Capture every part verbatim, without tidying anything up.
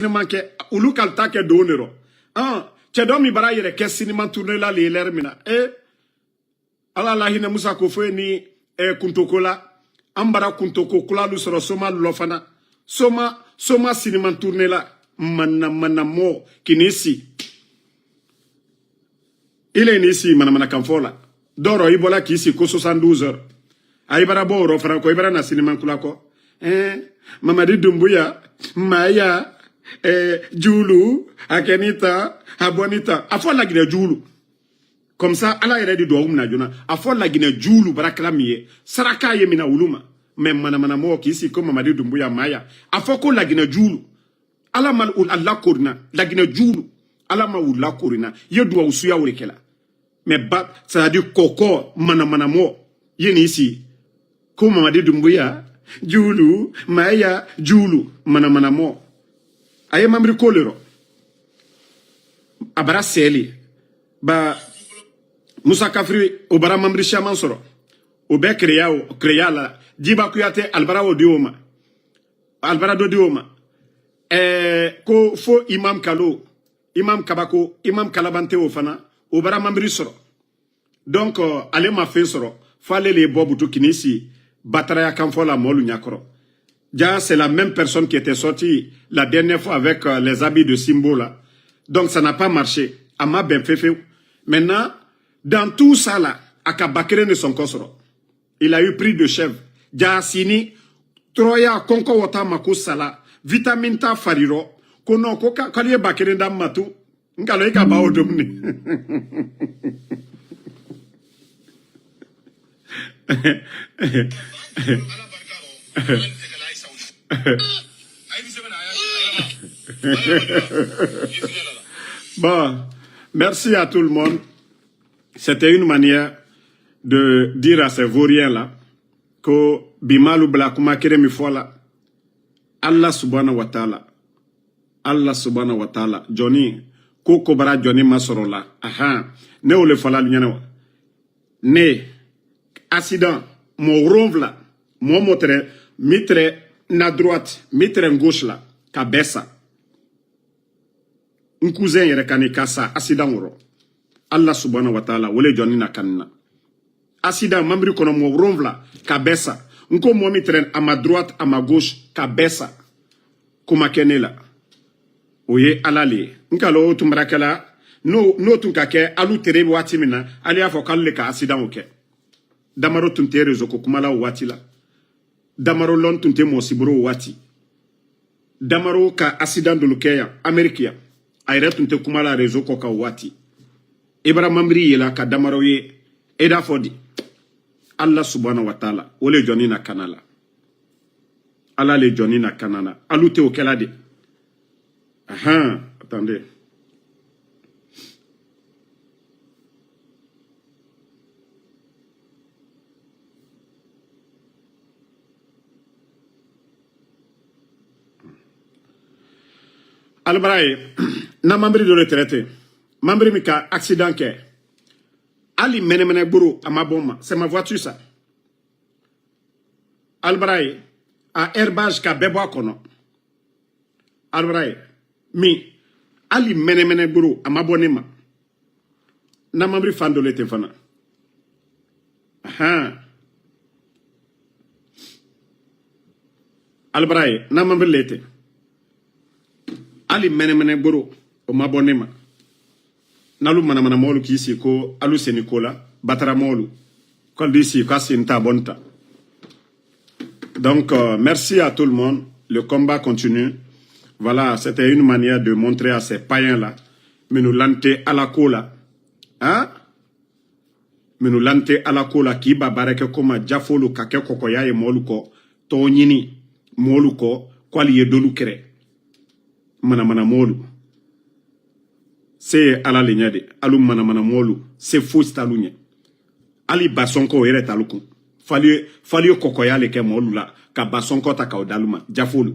sinimankɛ, olu ka taa kɛ don de rɔ. Cɛ dɔ min bara yɛrɛ kɛ siniman turunela le lɛri min na, ee, ala lahinɛ musa ko foyi ni, ee, kuntoko la, an bara kuntoko kulalu sɔrɔ soma lɔ fana, soma soma siniman turunela, mana mana mɔ kini si. I le ni si manamanakanfɔ la. Dɔrɔ i bɔla k'i si ko soixante-douze heures. A i bara bɔ o rɔ fana kɔ, i bara na sinimankula kɔ. Ɛɛ, Mamadi Dunbuya, Maya, ɛɛ, Juulu, a kɛ ni tan, a bɔ ni tan. A fɔ Laginɛ Juulu. Comme ça, Ala yɛrɛ di duwawu mina joona. A fɔ Laginɛ Juulu barakɛla min ye, saraka ye mina wulu ma. Mais manamanamɔgɔ k'i si ko Mamadi Dunbuya, Maya. A fɔ ko Laginɛ Juulu. Ala ma u lakorina, Laginɛ Juulu. Ala ma u lakorina. I ye duwawu suya o de kɛla. Mais ba, c'est-à-dire kɔkɔ, manamanamɔ, i ye nin si. Ko Mamadi Dunbuya, Juulu, Maya, Juulu, manamanamɔ. A ye mamiri ko le rɔ. A bara sɛɛli. Ba, Musa Kafiri, o bara mamiri siaman sɔrɔ. O bɛ kereya o, kereya la. Jiba Kuyate, ali bara o di o ma. Alibara dɔ di o ma. Ɛɛ, ko fo Imam Kalo, Imam Kabako, Imam Kalabante o fana, o bara mamiri sɔrɔ. Donc, euh, ale ma fɛn sɔrɔ, fo ale le ye bɔ butu kini si bataraya kanfɔ la mɔlu ɲakɔrɔ. Ja, c'est la même personne qui était sortie la dernière fois avec, euh, les habits de Simbo là. Donc, ça n'a pas marché. A ma bɛn fefew. Maintenant, dans tout ça là, a ka ba kelen de sɔn kɔ sɔrɔ. Il a eu pris de chèvre. Jaasini, tɔɔrɔya, kɔnkɔ wɔta ma ko sala, vitamine ta fari rɔ. Ko non, ko ka, k'ale ye ba kelen da ma tu. N ka lɔ, i ka ba o dumuni. Bon, merci à tout le monde. C'était une manière de dire à ces vauriens là ko bi m'alu bila kuma kelen min fɔ la, Ala subahana wataala, Ala subahana wataala, jɔni, ko kobara jɔni ma sɔrɔ la. Ahan, ne y'o le fɔ la ɲɛna wa? Ne, accident, mɔgɔ wolonwula, mɔgɔ mɔgɔ tɛrɛ, mi tɛrɛ na droite, mi tɛrɛ gauche la, ka bɛɛ sa. N cousin yɛrɛ ka ni ka sa accident wɔrɔ. Ala subahana wataala, o le jɔni na kanni na. Accident, mamiri kɔnɔ mɔgɔ wolonwula, ka bɛɛ sa. N ko mɔgɔ min tɛrɛ à ma droite, à ma gauche, ka bɛɛ sa. Ko ma kɛ ne la. O ye Ala le ye. N ka lɔ o tun barakɛla, n'o, n'o tun ka kɛ alu tere waati min na, ale y'a fɔ k'alu le ka accident o kɛ. Damaro tun tɛ réseau ko kuma la o waati la. Damaro lɔn tun tɛ mɔgɔ si bolo o waati. Damaro ka accident dolu kɛ yan, Amérique yan. A yɛrɛ tun tɛ kuma la réseau kɔ kan o waati. Ibara Mamiri yela ka Damaro ye, e d'a fɔ di? Ala subahana wataala, o le jɔni na kana la. Ala le jɔni na kana la. Alu tɛ o kɛla de. Ahan, attendez. Alibara ye, na mamiri dɔ de traité, mamiri min ka accident kɛ, hali mɛnɛmɛnɛ gboro a ma bɔ n ma, c'est ma voiture ça. Alibara ye, a airbage ka bɛɛ bɔ a kɔnɔ. Alibara ye, min, hali mɛnɛmɛnɛ gboro a ma bɔ ne ma. Na mamiri fan dɔ le ten fana. Ahan. Alibara ye, na mamiri le ten. Hali mɛnɛmɛnɛ gboro o ma bɔ ne ma. N'alu manamana mɔɔlu k'i si ko alu seni ko la, batara mɔɔlu, k'alu di si ko a sen ta bɔ n ta. Donc, euh, merci à tout le monde. Le combat continue. Voilà, c'était une manière de montrer à ces païens-là, minnu lante Ala ko la, hein? Minnu lante Ala ko la, k'i ba baara kɛ ko ma, jafoolu ka kɛ kɔkɔya ye mɔɔlu kɔ, tɔgɔ ɲini mɔɔlu kɔ, ko ali ye dolu kɛrɛ. Manamana mɔɔlu. Se ye Ala le ɲɛ de. Alu manamana mɔɔlu, se fosi t'alu ɲɛ. Ali basɔnkɔ, o yɛrɛ t'alu kun. F'alu ye, f'alu ye kɔkɔya le kɛ mɔɔlu la, ka basɔnkɔ ta k'aw dalu ma. Jafoolu.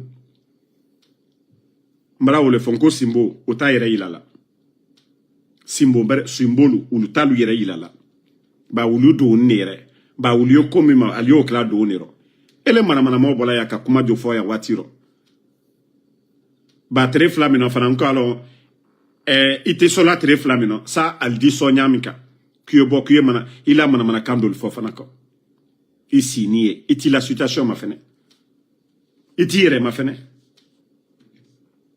N b'a la wo le fɔ, n ko sinbo, o t'a yɛrɛ yila la. Sinbo bɛrɛ, sinbolu, olu t'alu yɛrɛ yila la. Ba, olu don ne yɛrɛ. Ba, olu ye ko min ma, ali y'o kɛla don ne rɔ. E le manamana mɔɔ bɔla ya ka kuma jo fɔ ya waati rɔ. Ba tere fula min na o fana n ko a loŋ. Eh, i te soola tere fula min na sa ali di sooñaa min ka ku ye bo ku ye mana i la mana mana kaŋ doolu fo fana ko. I si ni ye i ti la situation ma fene. I ti yere ma fene.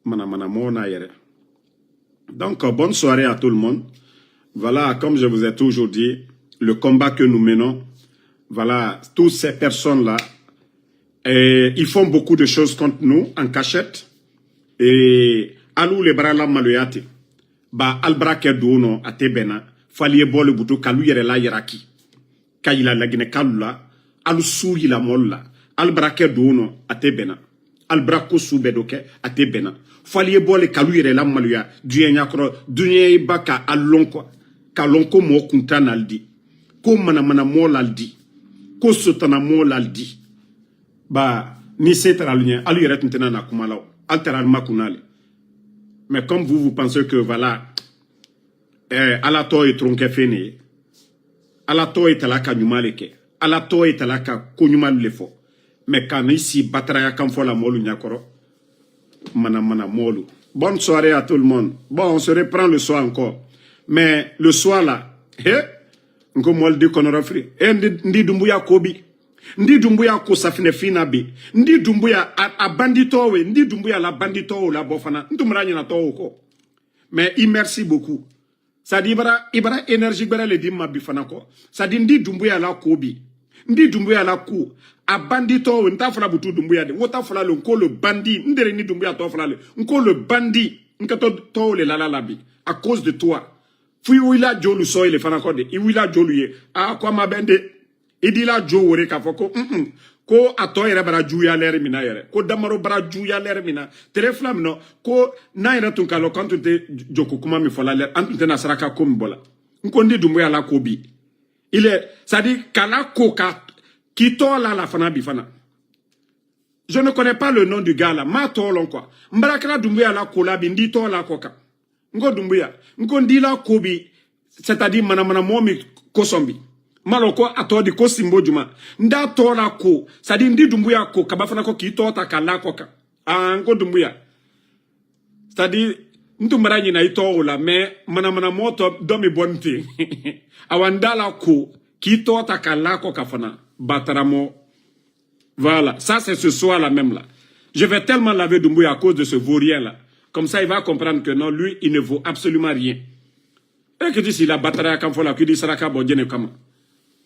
Mana mana moo na yere. Donc bonne soirée à tout le monde. Voilà, comme je vous ai toujours dit, le combat que nous menons, voilà, toutes ces personnes là, eh, ils font beaucoup de choses contre nous en cachette. Eh, alu le bara la maloya te. Ba albra ke duno ate bena. Fali ye bole butu kalu yere la yaraki. Ka yila laginekaalu la, alu suu yila moolu la. Alu bara ke duŋ no, a te bena. Alu bara ko suu be do ke, a te bena. Fo alu ye bo le ka alu yere la maluya duniya ñaa koro. Duniya ye ba ka alu loŋ ko, ka loŋ ko moo kunta na alu di, ko manamana moo la alu di, ko sotana moo la alu di. Ba ni se tara alu ñe, alu yere tun tena na kuma la wo. Alu tara alu ma kuna le. Mais comme vous vous pensez que voilà, eh, ala too ye tronke fene ye. Ala too ye tala ka ñuma le ke. Ala too ye tala ka ko ñuma le fo. Mais ka ni si bataraya kan fo la moolu ñakoro. Mana mana moolu. Bonne soirée à tout le monde. Bon, on se reprend le soir encore. Mais le soir là, he, nko moolu di konoro fri e ndi, ndi dumbuya ko bi. Ndi dumbuya ko safine fina bi. Ndi dumbuya a, a bandito we ndi dumbuya la bandito la bo fana ntumra ñina to ko. Mais i merci beaucoup. Sadi ibara ibara énergie gbere le di ma bi fana ko. Sadi ndi dumbuya la ko bi. Ndi dumbuya la ko. A bandito we nta fala butu dumbuya de wota fala le nko le bandi ndere ni dumbuya to fala le nko le bandi. Nka to to le la la la bi à cause de toi. Fu i wila jolu soyi le fana ko de i wila jolu ye. A ko ma bende. I dila jo wore k'a fɔ ko mm ko a tɔ yɛrɛ bara juya lɛri min na yɛrɛ ko damaro bara juya lɛri min na. Tere fila min na ko n'a yɛrɛ tun k'a lɔ k'an tun tɛ joko kuma min fɔ la lɛri an tun tɛna saraka ko min bɔ la. N ko n di dumbuya la ko bi. Il est c'est à dire k'a la ko ka k'i tɔ la la fana bi fana. Je ne connais pas le nom du gars là m'a tɔ lɔn quoi. N barakɛla dumbuya la ko la bi n di tɔ la kɔ kan. N ko dumbuya n ko n dila ko bi. C'est à dire manamana mɔɔ mi kosɔn bi. Malo ko a tɔ di ko simbo juma n da tɔ la ko c'est à dire n di dumbuya ko kaba fana ko k'i tɔ ta ka la kɔ kan. Aa n ko dumbuya c'est à dire n tun bara ɲina i tɔ o la mais manamana mɔɔ tɔ dɔ mi bɔ n ten. Awa n da la ko k'i tɔ ta ka la kɔ kan fana bataramɔ. Voilà, ça c'est ce soir là même là. Je vais tellement laver Doumbouya à cause de ce vaurien là. Comme ça il va comprendre que non, lui il ne vaut absolument rien. E kiti si la batara ya kan fo la kidi saraka bo jene kama.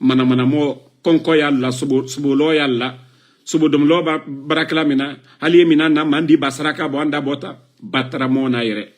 Mana mana mo konko ya la subo subo lo ya la subo dom lo ba barakla mina hali mina na mandi ba saraka bo anda bota batara mo na yere.